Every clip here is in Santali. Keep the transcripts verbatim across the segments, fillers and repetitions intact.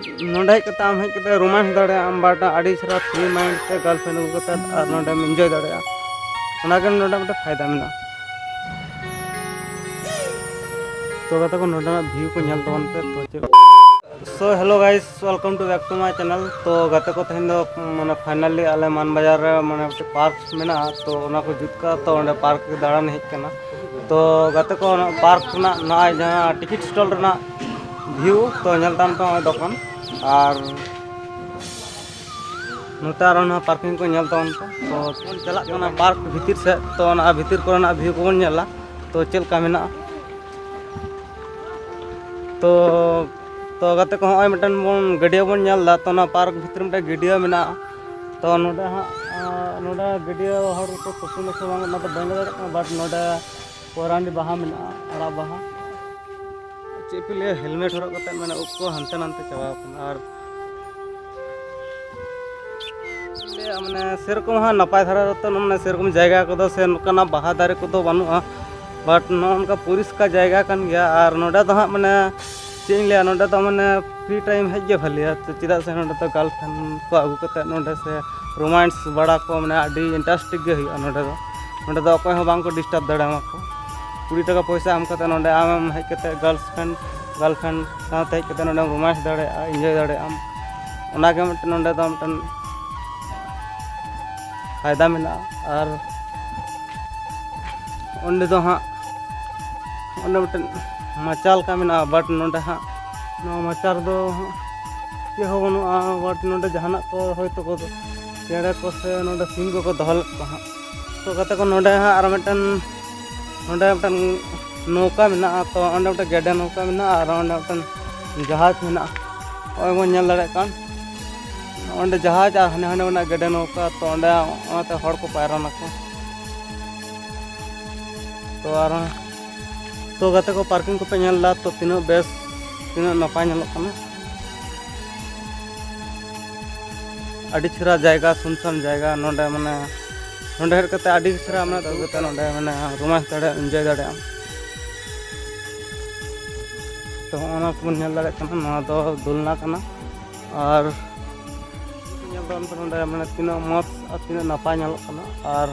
ᱱᱚᱰᱮ ᱦᱮᱡ ᱠᱟᱛᱮ ᱟᱢ ᱦᱮᱡ ᱠᱟᱛᱮ romance ᱫᱟᱲᱮᱭᱟᱜ ᱟᱢ, but ᱟᱹᱰᱤ ᱪᱮᱦᱨᱟ free mind ᱛᱮ girlfriend ᱟᱹᱜᱩ ᱠᱟᱛᱮ ᱟᱨ ᱱᱚᱰᱮᱢ enjoy ᱫᱟᱲᱮᱭᱟᱜᱼᱟ᱾ ᱚᱱᱟᱜᱮ ᱱᱚᱰᱮ ᱢᱤᱫᱴᱮᱱ ᱯᱷᱟᱭᱫᱟ ᱢᱮᱱᱟᱜᱼᱟ᱾ ᱛᱚ ᱜᱟᱛᱮ ᱠᱚ, ᱱᱚᱰᱮᱱᱟᱜ view ᱠᱚ ᱧᱮᱞ ᱛᱟᱵᱚᱱ ᱯᱮ᱾ ᱛᱚ ᱪᱮᱫ, so hello guys, welcome to back to my channel. ᱛᱚ ᱜᱟᱛᱮ ᱠᱚ, ᱛᱮᱦᱮᱧ ᱫᱚ ᱢᱟᱱᱮ finally ᱟᱞᱮ ᱢᱟᱱ ᱵᱟᱡᱟᱨ ᱨᱮ ᱢᱟᱱᱮ ᱢᱤᱫᱴᱮᱱ park ᱢᱮᱱᱟᱜᱼᱟ, ᱛᱚ ᱚᱱᱟ ᱠᱚ ᱡᱩᱛ ᱠᱟᱜᱼᱟ, ᱛᱚ ᱚᱸᱰᱮ park ᱨᱮ ᱫᱟᱬᱟᱱ ᱦᱮᱡ ᱠᱟᱱᱟ᱾ ᱛᱚ ᱜᱟᱛᱮ ᱠᱚ, ᱚᱱᱟ park ᱨᱮᱱᱟᱜ ᱱᱚᱜᱼᱚᱭ ᱡᱟᱦᱟᱸ ticket stall ᱨᱮᱱᱟᱜ view ᱛᱚ ᱧᱮᱞ ᱛᱟᱵᱚᱱ ᱯᱮ ᱱᱚᱜᱼᱚᱭ ᱫᱚᱠᱟᱱ, ᱟᱨ ᱱᱚᱛᱮ ᱟᱨᱚ ᱱᱚᱣᱟ parking ᱠᱚ ᱧᱮᱞ ᱛᱟᱵᱚᱱ ᱯᱮ᱾ ᱛᱚ ᱵᱚᱱ ᱪᱟᱞᱟᱜ ᱠᱟᱱᱟ park ᱵᱷᱤᱛᱤᱨ ᱥᱮᱫ, ᱛᱚ ᱚᱱᱟ ᱵᱷᱤᱛᱤᱨ ᱠᱚᱨᱮᱱᱟᱜ view ᱠᱚᱵᱚᱱ ᱧᱮᱞᱟ, ᱛᱚ ᱪᱮᱫ ᱞᱮᱠᱟ ᱢᱮᱱᱟᱜᱼᱟ᱾ ᱛᱚ, ᱛᱚ ᱜᱟᱛᱮ ᱠᱚ, ᱦᱚᱸᱜᱼᱚᱭ ᱢᱤᱫᱴᱮᱱ ᱵᱚᱱ ᱜᱟᱹᱰᱭᱟᱹ ᱵᱚᱱ ᱧᱮᱞ ᱮᱫᱟ, ᱛᱚ ᱚᱱᱟ park ᱵᱷᱤᱛᱨᱤ ᱢᱤᱫᱴᱮᱱ ᱜᱟᱹᱰᱭᱟᱹ ᱢᱮᱱᱟᱜᱼᱟ᱾ ᱛᱚ ᱱᱚᱰᱮ ᱦᱟᱸᱜ, ᱟᱸ, ᱱᱚᱰᱮ ᱜᱟᱹᱰᱭᱟᱹ ᱦᱚᱲ ᱠᱚ ᱠᱩᱥᱤ ᱱᱟᱠᱚ ᱵᱟᱝ, ᱚᱱᱟ ᱫᱚ ᱵᱟᱹᱧ ᱞᱟᱹᱭ ᱫᱟᱲᱮᱭᱟᱜ ᱠᱟᱱᱟ, but ᱱᱚᱰᱮ ᱯᱚᱭᱨᱟᱱᱰᱤ ᱵᱟᱦᱟ ᱢᱮᱱᱟᱜᱼᱟ, ᱟᱨᱟᱜ ᱵᱟᱦᱟ᱾ ᱪᱮᱫ ᱯᱮ ᱞᱟᱹᱭᱟ, helmet ᱦᱚᱨᱚᱜ ᱠᱟᱛᱮ ᱢᱟᱱᱮ ᱩᱵ ᱠᱚ ᱦᱟᱱᱛᱮ ᱱᱟᱱᱛᱮ ᱪᱟᱵᱟᱣ ᱠᱟᱱᱟ᱾ ᱟᱨ ᱪᱮᱫ ᱤᱧ ᱞᱟᱹᱭᱟ, ᱢᱟᱱᱮ ᱥᱮᱨᱚᱠᱚᱢ ᱦᱟᱸᱜ ᱱᱟᱯᱟᱭ ᱫᱷᱟᱨᱟ ᱫᱚ ᱢᱟᱱᱮ ᱥᱮᱨᱚᱠᱚᱢ ᱡᱟᱭᱜᱟ ᱠᱚᱫᱚ ᱥᱮ ᱱᱚᱝᱠᱟᱱᱟᱜ ᱵᱟᱦᱟ ᱫᱟᱨᱮ ᱠᱚᱫᱚ ᱵᱟᱹᱱᱩᱜᱼᱟ, but ᱱᱚᱜᱼᱚ ᱱᱚᱝᱠᱟ ᱯᱚᱨᱤᱥᱠᱟᱨ ᱡᱟᱭᱜᱟ ᱠᱟᱱ ᱜᱮᱭᱟ᱾ ᱟᱨ ᱱᱚᱰᱮ ᱫᱚ ᱦᱟᱸᱜ ᱢᱟᱱᱮ ᱪᱮᱫ ᱤᱧ ᱞᱟᱹᱭᱟ, ᱱᱚᱰᱮ ᱫᱚ ᱢᱟᱱᱮ free time ᱦᱮᱡ ᱜᱮ ᱵᱷᱟᱹᱞᱤᱭᱟ᱾ ᱛᱚ ᱪᱮᱫᱟᱜ ᱥᱮ ᱱᱚᱰᱮ ᱫᱚ girlfriend ᱠᱚ ᱟᱹᱜᱩ ᱠᱟᱛᱮ ᱱᱚᱰᱮ ᱥᱮ romance ᱵᱟᱲᱟ ᱠᱚ ᱢᱟᱱᱮ ᱟᱹᱰᱤ interesting ᱜᱮ ᱦᱩᱭᱩᱜᱼᱟ ᱱᱚᱰᱮ ᱫᱚ᱾ ᱱᱚᱰᱮ ᱫᱚ ᱚᱠᱚᱭ ᱦᱚᱸ ᱵᱟᱝ ᱠᱚ disturb ᱫᱟᱲᱮᱭᱟᱢᱟ ᱠᱚ᱾ ᱠᱩᱲᱤ ᱴᱟᱠᱟ ᱯᱚᱭᱥᱟ ᱮᱢ ᱠᱟᱛᱮ ᱱᱚᱰᱮ ᱟᱢᱮᱢ ᱦᱮᱡ ᱠᱟᱛᱮ girlfriend, girlfriend ᱥᱟᱶᱛᱮ ᱦᱮᱡ ᱠᱟᱛᱮ ᱱᱚᱰᱮᱢ romance ᱫᱟᱲᱮᱭᱟᱜᱼᱟ, enjoy ᱫᱟᱲᱮᱭᱟᱜ ᱟᱢ᱾ ᱚᱱᱟᱜᱮ ᱢᱤᱫᱴᱮᱱ ᱱᱚᱰᱮ ᱫᱚ ᱢᱤᱫᱴᱮᱱ ᱯᱷᱟᱭᱫᱟ ᱢᱮᱱᱟᱜᱼᱟ᱾ ᱟᱨ ᱚᱸᱰᱮ ᱫᱚ ᱦᱟᱸᱜ, ᱚᱸᱰᱮ ᱢᱤᱫᱴᱮᱱ ᱢᱟᱪᱟ ᱞᱮᱠᱟ ᱢᱮᱱᱟᱜᱼᱟ, but ᱱᱚᱰᱮ ᱦᱟᱸᱜ ᱱᱚᱣᱟ ᱢᱟᱪᱟ ᱨᱮᱫᱚ ᱦᱟᱸᱜ ᱪᱮᱫ ᱦᱚᱸ ᱵᱟᱹᱱᱩᱜᱼᱟ, but ᱱᱚᱰᱮ ᱡᱟᱦᱟᱱᱟᱜ ᱠᱚ ᱦᱚᱭᱛᱳ ᱠᱚ ᱪᱮᱬᱮ ᱠᱚ ᱥᱮ ᱱᱚᱰᱮ ᱥᱤᱢ ᱠᱚᱠᱚ ᱫᱚᱦᱚ ᱞᱮᱫ ᱠᱚᱣᱟ ᱦᱟᱸᱜ᱾ ᱛᱚ ᱜᱟᱛᱮ ᱠᱚ, ᱱᱚᱰᱮ ᱦᱟᱸᱜ ᱟᱨ ᱢᱤᱫᱴᱮᱱ, ᱱᱚᱰᱮ ᱢᱤᱫᱴᱮᱱ ᱱᱚᱣᱠᱟ ᱢᱮᱱᱟᱜᱼᱟ, ᱛᱚ ᱚᱸᱰᱮ ᱢᱤᱫᱴᱮᱱ ᱜᱮᱰᱮ ᱱᱚᱣᱠᱟ ᱢᱮᱱᱟᱜᱼᱟ, ᱟᱨ ᱚᱸᱰᱮ ᱢᱤᱫᱴᱮᱱ ᱡᱟᱦᱟᱡᱽ ᱢᱮᱱᱟᱜᱼᱟ᱾ ᱱᱚᱜᱼᱚᱭ ᱵᱚᱱ ᱧᱮᱞ ᱫᱟᱲᱮᱭᱟᱜ ᱠᱟᱱ ᱚᱸᱰᱮ ᱡᱟᱦᱟᱡᱽ ᱟᱨ ᱦᱟᱸᱰᱮ ᱦᱟᱸᱰᱮ ᱢᱮᱱᱟᱜᱼᱟ ᱜᱮᱰᱮ ᱱᱚᱣᱠᱟ, ᱛᱚ ᱚᱸᱰᱮ ᱚᱱᱟᱛᱮ ᱦᱚᱲ ᱠᱚ ᱯᱟᱭᱨᱟ ᱱᱟᱠᱚ᱾ ᱛᱚ ᱟᱨ ᱛᱚ ᱜᱟᱛᱮ ᱠᱚ, parking ᱠᱚᱯᱮ ᱧᱮᱞ ᱮᱫᱟ, ᱛᱚ ᱛᱤᱱᱟᱹᱜ ᱵᱮᱥ, ᱛᱤᱱᱟᱹᱜ ᱱᱟᱯᱟᱭ ᱧᱮᱞᱚᱜ ᱠᱟᱱᱟ᱾ ᱟᱹᱰᱤ ᱪᱮᱦᱨᱟ ᱡᱟᱭᱜᱟ, ᱥᱩᱱᱥᱟᱱ ᱡᱟᱭᱜᱟ᱾ ᱱᱚᱰᱮ ᱢᱟᱱᱮ ᱱᱚᱰᱮ ᱦᱮᱡ ᱠᱟᱛᱮ ᱟᱹᱰᱤ ᱪᱮᱦᱨᱟ ᱢᱟᱱᱮ ᱫᱩᱲᱩᱵ ᱠᱟᱛᱮ ᱱᱚᱰᱮ ᱢᱟᱱᱮ romance ᱫᱟᱲᱮᱭᱟᱜᱼᱟ, enjoy ᱫᱟᱲᱮᱭᱟᱜᱼᱟᱢ᱾ ᱦᱚᱸᱜᱼᱚ ᱱᱟ ᱠᱚᱵᱚᱱ ᱧᱮᱞ ᱫᱟᱲᱮᱭᱟᱜ ᱠᱟᱱᱟ, ᱱᱚᱣᱟ ᱫᱚ ᱫᱳᱞᱱᱟ ᱠᱟᱱᱟ᱾ ᱟᱨ ᱧᱮᱞ ᱫᱟᱵᱚᱱ ᱛᱚ ᱱᱚᱰᱮ ᱢᱟᱱᱮ ᱛᱤᱱᱟᱹᱜ ᱢᱚᱡᱽ ᱟᱨ ᱛᱤᱱᱟᱹᱜ ᱱᱟᱯᱟᱭ ᱧᱮᱞᱚᱜ ᱠᱟᱱᱟ᱾ ᱟᱨ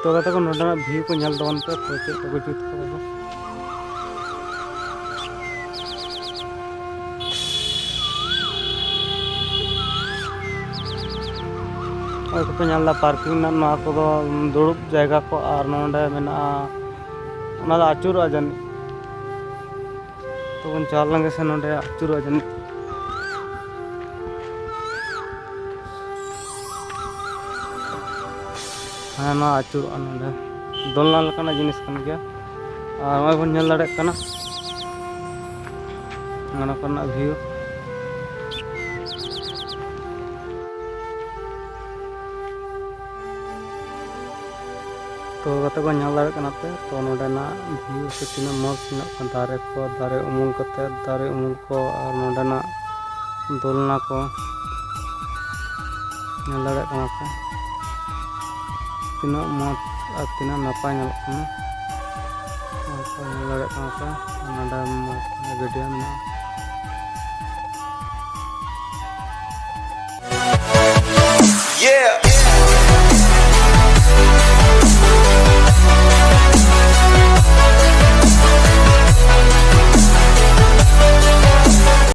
ᱛᱚ ᱜᱟᱛᱮ ᱠᱚ, ᱱᱚᱰᱮᱱᱟᱜ ᱵᱷᱤᱭᱩ ᱠᱚ ᱧᱮᱞ ᱛᱟᱵᱚᱱ ᱯᱮ, ᱛᱚ ᱪᱮᱫ ᱞᱮᱠᱟ ᱠᱚ ᱡᱩᱛ ᱠᱟᱫᱟ ᱠᱚ᱾ ᱱᱚᱜᱼᱚᱭ ᱠᱚᱯᱮ ᱧᱮᱞ ᱮᱫᱟ ᱯᱟᱨᱠᱤᱝ ᱨᱮᱱᱟᱜ, ᱱᱚᱣᱟ ᱠᱚᱫᱚ ᱫᱩᱲᱩᱵ ᱡᱟᱭᱜᱟ ᱠᱚ, ᱟᱨ ᱱᱚᱰᱮ ᱢᱮᱱᱟᱜᱼᱟ, ᱚᱱᱟ ᱫᱚ ᱟᱹᱪᱩᱨᱚᱜᱼᱟ ᱡᱟᱹᱱᱤᱡ᱾ ᱛᱚᱵᱚᱱ ᱪᱟᱞᱟᱣ ᱞᱮᱱ ᱜᱮ ᱥᱮ, ᱱᱚᱰᱮ ᱟᱹᱪᱩᱨᱚᱜᱼᱟ ᱡᱟᱹᱱᱤᱡ᱾ ᱦᱮᱸ, ᱱᱚᱣᱟ ᱟᱹᱪᱩᱨᱚᱜᱼᱟ ᱱᱚᱰᱮ᱾ ᱫᱳᱞᱱᱟ ᱞᱮᱠᱟᱱᱟᱜ ᱡᱤᱱᱤᱥ ᱠᱟᱱ ᱜᱮᱭᱟ᱾ ᱟᱨ ᱱᱚᱜᱼᱚᱭ ᱵᱚᱱ ᱧᱮᱞ ᱫᱟᱲᱮᱭᱟᱜ ᱠᱟᱱᱟ ᱚᱱᱟ ᱠᱚᱨᱮᱱᱟᱜ ᱵᱷᱤᱭᱩ᱾ ᱛᱚ ᱜᱟᱛᱮ ᱠᱚ, ᱧᱮᱞ ᱫᱟᱲᱮᱭᱟᱜ ᱠᱟᱱᱟ ᱯᱮ, ᱛᱚ ᱱᱚᱰᱮᱱᱟᱜ ᱵᱷᱤᱭᱩ ᱥᱮ ᱛᱤᱱᱟᱹᱜ ᱢᱚᱡᱽ ᱧᱮᱞᱚᱜ ᱠᱟᱱᱟ, ᱫᱟᱨᱮ ᱠᱚ, ᱫᱟᱨᱮ ᱩᱢᱩᱞ ᱠᱟᱛᱮ, ᱫᱟᱨᱮ ᱩᱢᱩᱞ ᱠᱚ, ᱟᱨ ᱱᱚᱰᱮᱱᱟᱜ ᱫᱳᱞᱱᱟ ᱠᱚ ᱧᱮᱞ ᱫᱟᱲᱮᱭᱟᱜ ᱠᱟᱱᱟ ᱯᱮ, ᱛᱤᱱᱟᱹᱜ ᱢᱚᱡᱽ ᱟᱨ ᱛᱤᱱᱟᱹᱜ ᱱᱟᱯᱟᱭ ᱧᱮᱞᱚᱜ ᱠᱟᱱᱟ, ᱚᱱᱟ ᱠᱚ ᱧᱮᱞ ᱫᱟᱲᱮᱭᱟᱜ ᱠᱟᱱᱟ ᱯᱮ᱾ ᱱᱚᱰᱮ ᱢᱚᱡᱽ ᱜᱟᱹᱰᱭᱟᱹ ᱢᱮᱱᱟᱜᱼᱟ᱾